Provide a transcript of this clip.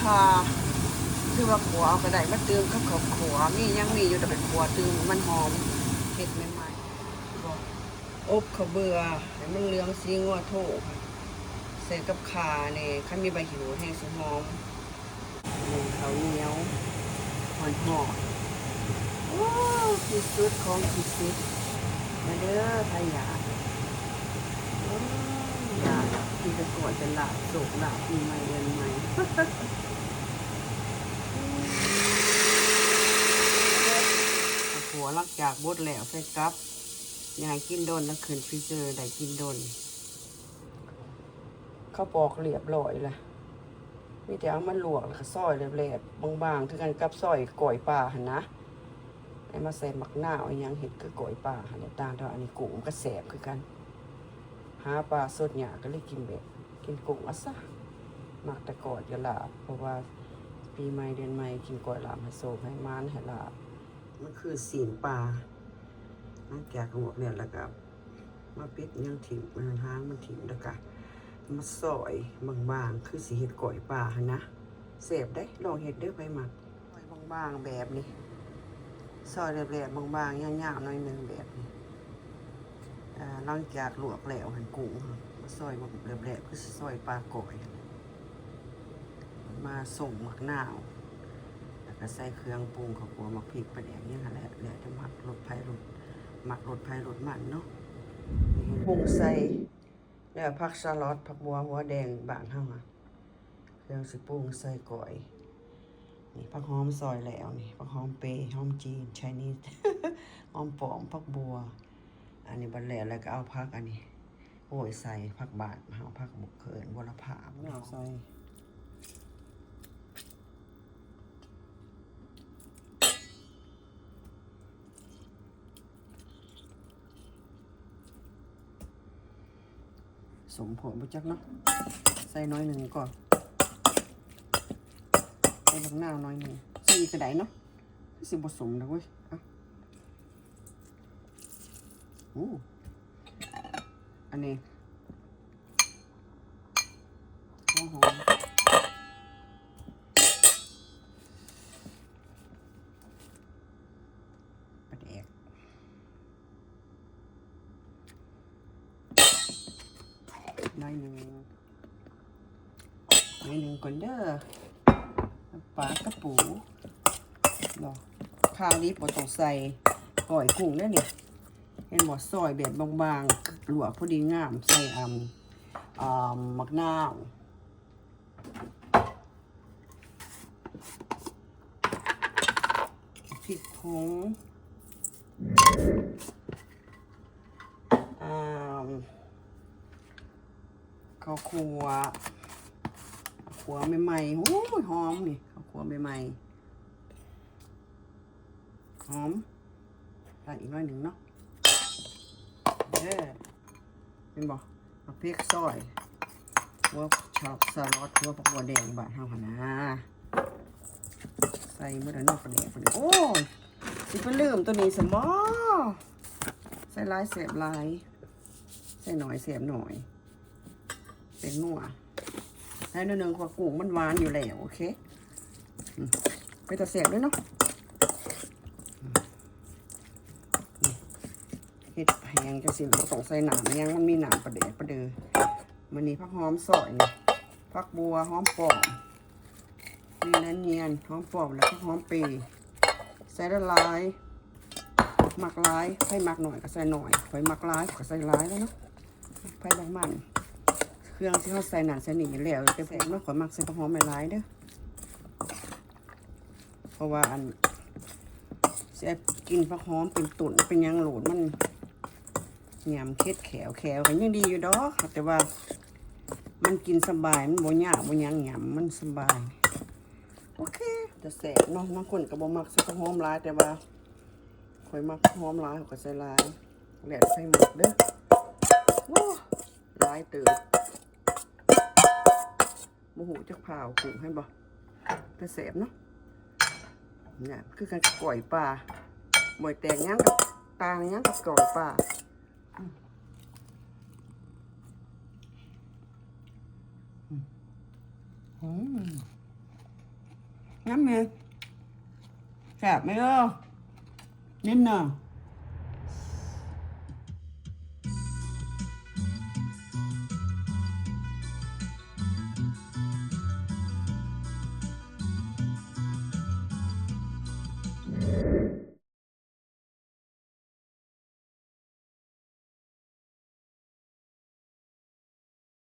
ອ່າ ຫຼືວ່າຂົ້ວເອົາກໍໄດ້ ມາຕື່ມກັບເຂົ້າຂົ້ວ ມີຫຍັງມີຢູ່ ແລ້ວໄປຂົ້ວຕື່ມໃຫ້ມັນຫອມ ເຮັດໃໝ່ໆ ບໍ່ ອົບເຂົ້າເບືອໃຫ້ມັນເຫຼືອງສີງົວໂທ ໃສ່ກັບຂ່າແດ່ ຄັນມີໃບຂີ້ຫູດແຮງຊິຫອມ ໜຶ້ງເຂົ້າໜຽວຮ້ອນໆ ໂອ້ ທີ່ສຸດຂອງທີ່ສຸດ ມາເດີ ໃຜຢາກ ໂອ້ ຢາກກິນແຕ່ກ້ອຍເປັນລາບ ໂຊກລາບປີໃໝ່ເດືອນໃໝ່ ຂົ້ວຫຼັງຈາກບົດແລ້ວໃສ່ກັບ ຢ່າໃຫ້ກິນດົນ ແລ້ວຂຶ້ນຟຣີເຊີໄດ້ກິນດົນ. ເຂົາປອກລຽບລ້ອຍລະ ມີແຕ່ເອົາມາລວກ ແລ້ວກໍຊອຍແຫຼບໆ ບາງໆ ຄືກັນກັບຊອຍກ້ອຍປາຫັ້ນນະ ແລ້ວມາໃສ່ໝາກນາວອີ່ຫຍັງ ເຮັດຄືກ້ອຍປາຫັ້ນແຫຼະ ຕ່າງແຕ່ວ່າອັນນີ້ກຸ້ງມັນກໍແຊບຄືກັນ ຫາປາສົດຍາກ ກໍເລີຍກິນແບບ ກິນກຸ້ງເອົາຊະ ມັກແຕ່ກ້ອຍກັບລາບ ເພາະວ່າປີໃໝ່ເດືອນໃໝ່ ກິນກ້ອຍລາບ ໃຫ້ໂຊກໃຫ້ໝານໃຫ້ລາບ ມັນຄືຊີ້ນປາ ຫຼັງຈາກລວກແລ້ວ ແລ້ວກໍມາປິດຫຍັງຖິ້ມ ຫາງມັນຖິ້ມ ແລ້ວກໍມາຊອຍບາງໆ ຄືຊິເຮັດກ້ອຍປາຫັ້ນນະ ແຊບເດ້ ລອງເຮັດເດີ ໃຜມັກ ຊອຍບາງໆ ແບບນີ້ ຊອຍແຫຼບໆ ບາງໆ ຍາວໆ ໜ້ອຍໜຶ່ງແບບນີ້ ອ່າ ຫຼັງຈາກລວກແລ້ວຫັ້ນ ກຸ້ງເຮົາມາຊອຍແຫຼບໆ ຄືຊິຊອຍປາກ້ອຍ ມາສົ້ມໝາກນາວ ແລ້ວກໍໃສ່ເຄື່ອງປຸງ ເຂົ້າຂົ້ວ ໝາກພິກ ປາແດກ ຫຍັງຫັ້ນແຫຼະ ແລ້ວແຕ່ມັກ ລົດໃຜລົດ ມັກລົດໃຜລົດມັນເນາະ ປຸງໃສ່ ແລ້ວຜັກສະຫຼອດ ຜັກບົວຫົວແດງບ້ານເຮົາ ເຄື່ອງຊິປຸງໃສ່ກ້ອຍ ນີ້ຜັກຫອມຊອຍແລ້ວ ນີ້ຜັກຫອມເປ ຫອມຈີນ ໄຊນີດ ຫອມປ້ອມ ຜັກບົວ ອັນນີ້ບັດແລ້ວ ແລ້ວກໍເອົາຜັກອັນນີ້ໂຮຍໃສ່ ຜັກບາດເຮົາ ຜັກບຸກ ເອີ້ນບົວລະພາ ເອົາໃສ່ ສົ້ມໂພດບໍ່ຈັກເນາະ ໃສ່ໜ້ອຍໜຶ່ງກ່ອນ ໃສ່ບັກນາວໜ້ອຍໜຶ່ງ ໃສ່ອີກກໍໄດ້ເນາະ ຄືຊິບໍ່ສົ້ມດອກເວີຍ ອ່ະ ໂອ້ ອັນນີ້ຫົວຫອມ ປາແດກ ໜ້ອຍໜຶ່ງ ໜ້ອຍໜຶ່ງກ່ອນເດີ ປາກະປູເນາະ ຂ່າວນີ້ບໍ່ຕ້ອງໃສ່ ກ້ອຍກຸ້ງເດ້ນີ້ ເຫັນບໍ່ ຊອຍແບບບາງໆ ລວກພໍດີງາມ ໃສ່ ອ່າ ອ່າ ໝາກນາວ ພິກຜົງ ອ່າ ເຂົ້າຂົ້ວ ຂົ້ວໃໝ່ໆ ໂອ້ຍ ຫອມນີ້ ເຂົ້າຂົ້ວໃໝ່ໆ ຫອມ ໃສ່ອີກໜ້ອຍໜຶ່ງເນາະ ເອີ ເຫັນບໍ່ ໝາກພິກຊອຍ ຫົວສະຫຼອດ ຫົວຜັກບົວແດງບ້ານເຮົາຫັ້ນນະ ໃສ່ໝົດແລ້ວເນາະ ປາແດກ ປາແດກ ໂອ້ຍ ຊິໄປລືມໂຕນີ້ຊະບໍ ໃສ່ຫຼາຍແຊບຫຼາຍ ໃສ່ໜ້ອຍແຊບໜ້ອຍ ແປ້ງນົວ ໃສ່ໜ້ອຍໜຶ່ງ ເພາະວ່າກຸ້ງມັນຫວານຢູ່ແລ້ວ ໂອເຄ ອືມ ເປັນຕາແຊບເລີຍເນາະ ອືມ ນີ້ ເຮັດແຫ້ງຈັ່ງຊີ້ ບໍ່ຕ້ອງໃສ່ນ້ຳຫຍັງ ມັນມີນ້ຳປາແດກປາເດີ ມື້ນີ້ຜັກຫອມຊອຍນີ້ ຜັກບົວ ຫອມປ້ອມ ນີ້ນະ ນຽນ ຫອມປ້ອມ ແລ້ວກໍຫອມເປ ໃສ່ຫຼາຍໆ ມັກຫຼາຍ ໃຜມັກໜ້ອຍກໍໃສ່ໜ້ອຍ ຂ້ອຍມັກຫຼາຍ ຂ້ອຍໃສ່ຫຼາຍແລ້ວເນາະ ໃຜມັກມັນ ເຄື່ອງທີ່ເຮົາໃສ່ນັ້ນໃສ່ນີ້ແລ້ວແຕ່ແຊບເນາະ ຂ້ອຍມັກໃສ່ຜັກຫອມຫຼາຍໆເດີ ເພາະວ່າອັນ ຊິກິນຜັກຫອມເປັນຕົ້ນເປັນຫຍັງໂລດ ມັນຫຍ້ຳເຄັດແຂ້ວ ແຂ້ວກໍຍັງດີຢູ່ດອກ ແຕ່ວ່າມັນກິນສະບາຍ ມັນບໍ່ຍາກບໍ່ຫຍັງ ຫຍ້ຳມັນສະບາຍ ໂອເຄ ຈະແຊບເນາະ ບາງຄົນກໍບໍ່ມັກໃສ່ຜັກຫອມຫຼາຍ ແຕ່ວ່າຂ້ອຍມັກຫອມຫຼາຍ ຂ້ອຍກໍໃສ່ຫຼາຍ ແລ້ວແຕ່ໃຜມັກເດີ ໂອ້ ຫຼາຍເຕີບ ບໍ່ຮູ້ຈັກພ້າວກຸ້ງ ເຫັນບໍ່ ແຕ່ແຊບເນາະ ນີ້ຄືກັນກັບກ້ອຍປາ ບໍ່ແຕກຫຍັງກັບ ຕ່າງຫຍັງກັບກ້ອຍປາ ອືມ ອືມ ອືມ ງາມເລີຍ ແຊບເດີ ນິດໜຶ່ງ.